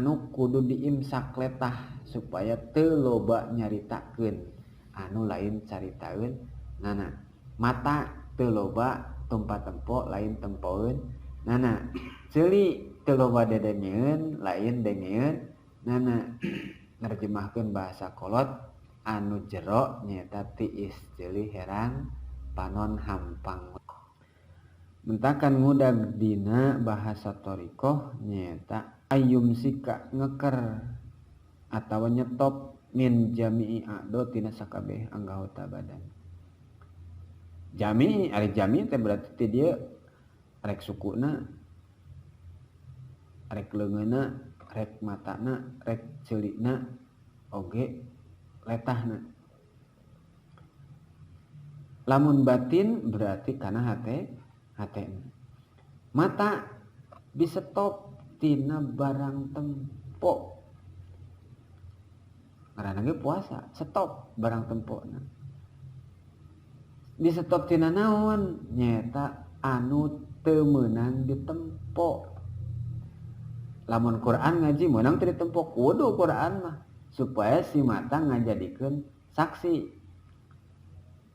anu kudu diimsak letah supaya teu loba nyaritakeun anu lain caritaeun nana. Mata teu loba tumpa tempo lain tempoeun nana. Ceuli teu loba dedengeun lain dengeun nana. Nerjemahkeun bahasa kolot anu jero nyaeta tiis ceuli herang panon hampang. Mentakan ngudag dina bahasa thariqah nyaeta ayyumsika ngeker atawa nyetop min jami'i a'do tina sakabeh anggota badan. Jami ari jami teh berarti ti dieu rek sukuna, rek leungeunna, rek matana, rek ceulina oge letahna. Lamun batin berarti kana hate hatena. Mata disetop tina barang tempo. Ngaranna ge puasa, stop barang tempona. Disetop tina naon? Nyaeta anu teu meunang ditempo. Lamun Quran ngaji meunang teu ditempo, kudu Quran mah supaya si mata ngajadikeun saksi.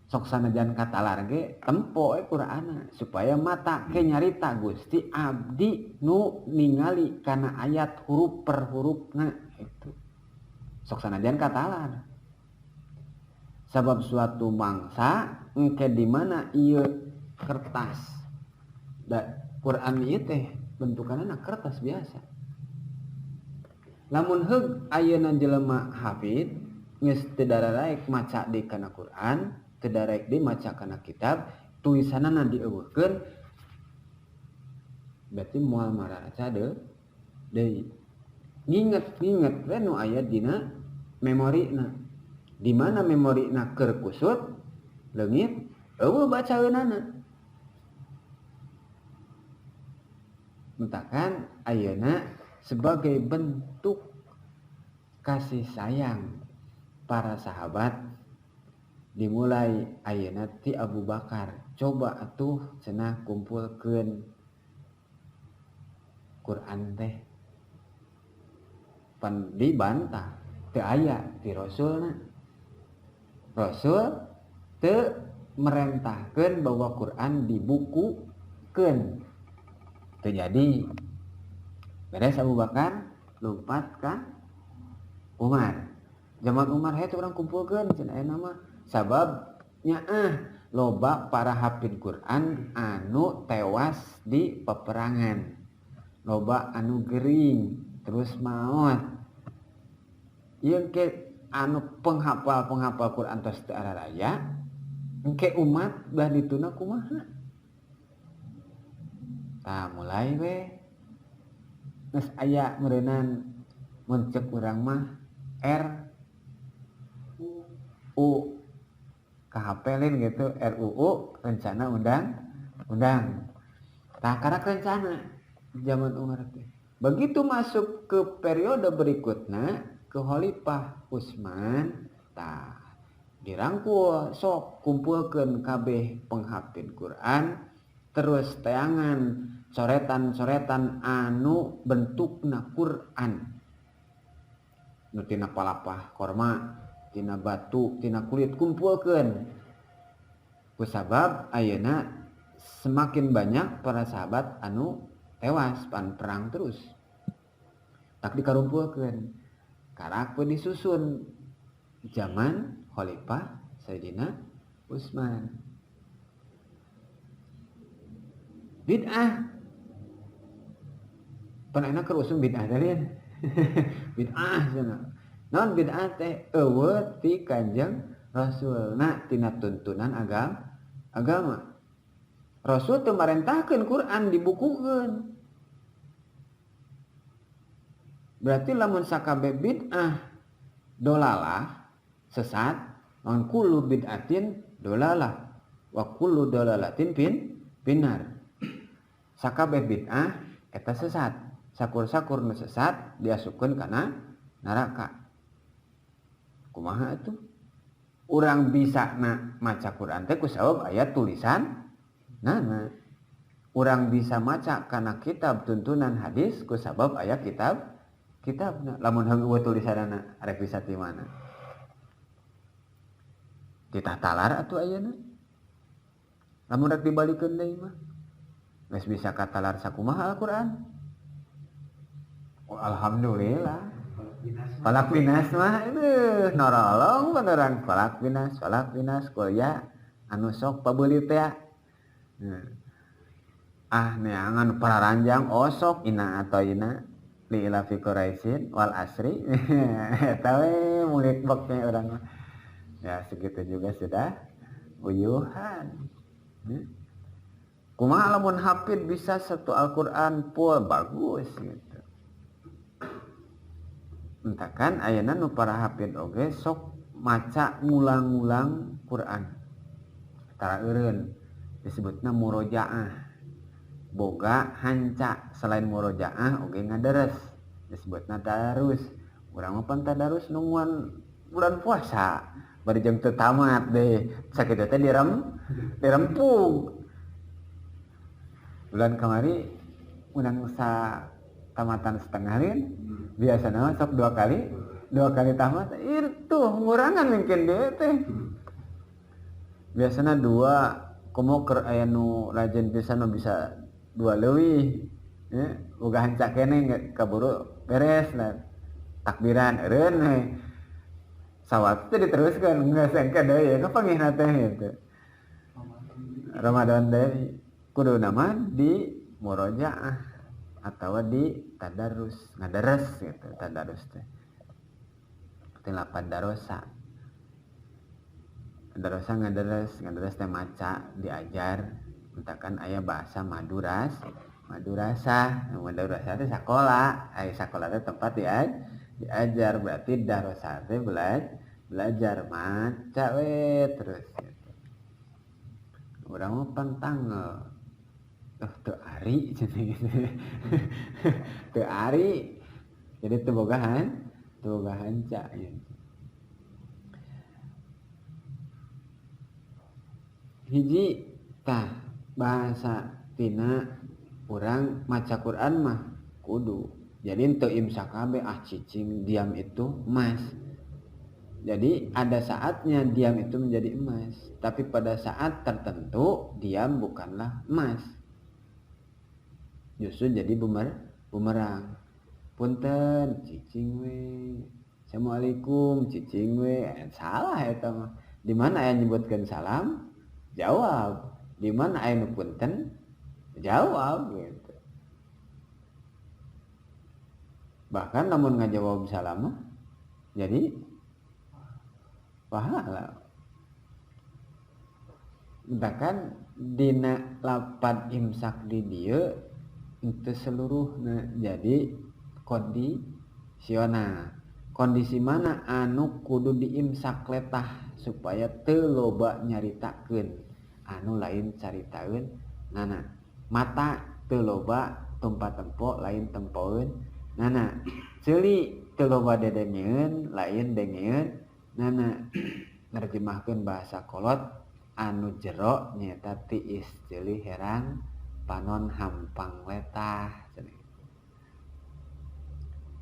Sok sanajan katalar ge tempo we Qur'anna supaya mata ke nyarita Gusti abdi nu ningali kana ayat huruf per hurufna itu. Sok sanajan katalar. Sabab suatu mangsa engke di mana ieu kertas da Quran ieu teh bentukanna kertas biasa. Lamun heug ayeuna jelema hafid geus teu dararaek maca di kana Quran, teu dararaek di maca kana kitab, tulisanana dieuweuhkeun berarti moal maraca deui. Nginget-nginget we nu aya dina memorina. Di mana memorina keur kusut leungit eueuh bacaeunana. Mentakan ayeuna sebagai bentuk kasih sayang para sahabat dimulai ayeuna ti Abu Bakar, coba atuh cenah kumpulkeun Quran teh. Pan dibantah teu aya ti Rasulna. Rasul teu merentahkeun bahwa Quran dibukukeun. Teu jadi. Beres Abu Bakar lompat ka Umar. Zaman Umar heuh urang kumpulkeun cenah ayeuna mah. Sabab nyaah loba para hafid Quran anu tewas di peperangan. Loba anu gering terus maot. Ieu ke anu penghafal-penghafal Quran tos teu araraya, engke umat belah dituna kumaha? Tah mulai we geus aya meureunan mun ceuk urang mah R U KHP lain gitu, RUU rencana undang-undang. Tah karak rencana zaman Umar teh. Begitu masuk ke periode berikutnya ke Khalifah Utsman, tah dirangkul sok kumpulkeun kabeh penghafid Quran, terus teangan coretan-coretan anu bentukna Quran. Nu tina palapah korma, tina batu, tina kulit kumpulkeun. Kusabab ayeuna semakin banyak para sahabat anu tewas pan perang terus. Tak dikarumpulkeun. Karak pun disusun zaman Khalifah Sayyidina Utsman. Bid'ah. Pan enak keur usum bid'ah tadi. Bid'ah cenah. Naon bid'ah teh eueuh ti Kanjeng Rasulna tina tuntunan agama. Rasul teu marentahkeun Quran dibukukeun. Berarti lamun sakabeh bid'ah dolalah sesat, lamun kullu bid'atin dolalah wa kullu dolalatin pinar. Sakabeh bid'ah eta sesat, sakur-sakur nu sesat diasupkeun kana neraka. Kumaha atuh? Urang bisa na maca Quran teh kusabab aya tulisan nana. Urang bisa maca kana kitab tuntunan hadis kusabab aya kitab kitabna. Lamun heueuh tulisanana arek bisa ti mana? Titah talar atuh ayeuna. Lamun rek dibalikeun deui mah geus bisa katalar sakumaha Al-Qur'an. Oh, alhamdulillah. Falak binas mah aduh norolong beneran falak binas kuliah anu sok pabeuli teh. Ah neangan pararanjang osok ina atau ina li ila fi Quraisyin wal asri eta we murid boknya urang mah. Ya segitu juga sudah uyuhan. Kumaha lamun hafid bisa satu Al-Qur'an full bagus gitu. Entah kan ayeuna nu para hafid oge sok maca ngulang-ngulang Quran. Tara eureun disebutna murojaah. Boga hanca selain murojaah oge ngaderes disebutna tadarus. Urang mah pan tadarus nungguan bulan puasa bari jeung teu tamat deh sakitu teh dirempung. Bulan kamari urang sa tamatan setengah rin biasana mah sok dua kali tamat itu ngurangan mungkin dia teh. Biasana dua komo keur aya nu rajin pisan mah bisa dua leuwih ya, boga hanca keneh kaburu beres lah takbiran eureun we sawat teh diteruskeun geus engke deui kapanggihna teh gitu. Ramadan deui kuduna mah di murojaah atawa di tadarus ngadares gitu tadarus teh tilapan darosa darosa ngadares teh maca diajar entakan aya bahasa madurasa teh sakola aya sakola teh tempat diajar berarti darosa teh belajar maca we terus gitu. Urang mah pantangel teu ari cenah gitu. Teu ari jadi teu boga hanca gitu. Hiji tah bahasa tina urang maca Quran mah kudu. Jadi teu imsak kabeh ah cicing diam itu emas. Jadi ada saatnya diam itu menjadi emas, tapi pada saat tertentu diam bukanlah emas. Justru jadi bumerang. Punten cicing we. Assalamualaikum cicing we. Salah eta mah. Di mana aya nyebutkeun salam? Jawab. Di mana aya nu punten? Jawab gitu. Bahkan lamun ngajawab salam mah jadi pahala. Bahkan dina lapad imsak di dieu itu seluruhna jadi kondisional. Kondisi mana anu kudu diimsak letah supaya teu loba nyaritakeun anu lain caritaeun nana. Mata teu loba tumpa tempo lain tempoeun nana. Ceuli teu loba dedengeun lain dengeun nana. Nerjemahkeun bahasa kolot anu jero nyaeta tiis ceuli herang panon hampang letah.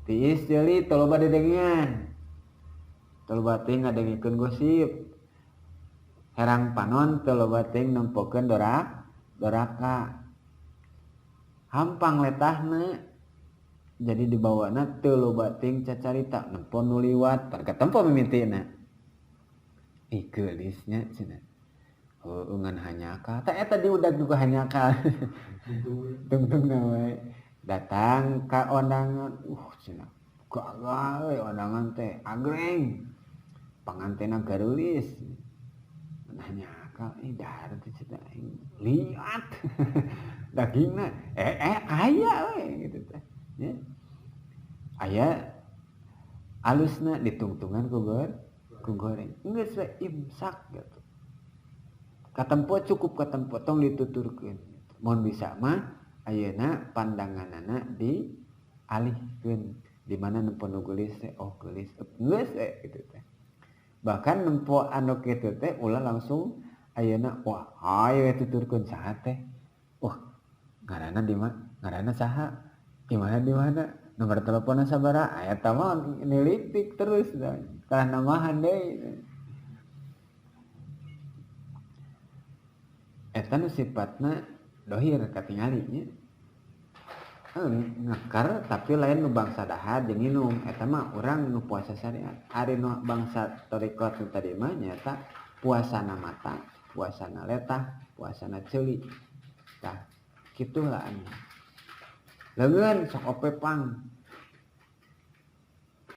Tiis ceuli teu loba dedengean, teu loba teuing ngadengikeun gosip. Herang panon teu loba teuing nempokeun doraka. Hampang letahna jadi dibawana teu loba teuing cacarita nempo nu liwat pan katempo mimitina. Ih geulisnya cenah. Heueuh ngan hanyakal. Tah eta diudag juga hanyakal. Tungtungna we. Datang ka ondangan, cenah. Gagah we ondangan teh agreng. Pangantena garulis. Hanyakal ih dahar teh cenah aing liat. Dagingna aya we gitu teh. Ya. Aya alusna ditungtungan ku goreng. Geus we imsak gitu. Katempo cukup katempo tong dituturkeun. Mun bisa mah ayeuna pandanganana dialihkeun di mana nempo nu geulis teh oh geulis geus we kitu teh. Bahkan nempo anu kitu teh ulah langsung ayeuna wah hayu we tuturkeun saha teh. Wah ngaranna di mana? Ngaranna saha? Di mana di mana? Nomor teleponnya sabaraha? Eta mah nilitik terus kalah namahan deui. Eta nu sifatna dohir katingali nya. Ngekar tapi lain nu bangsa dahar jeung nginum, eta mah urang nu puasa syariat. Ari nu bangsa thariqat nu tadi mah nyaeta puasana mata, puasana letah, puasana ceuli. Tah, kitu lah anu. Leungeun sok ope pang.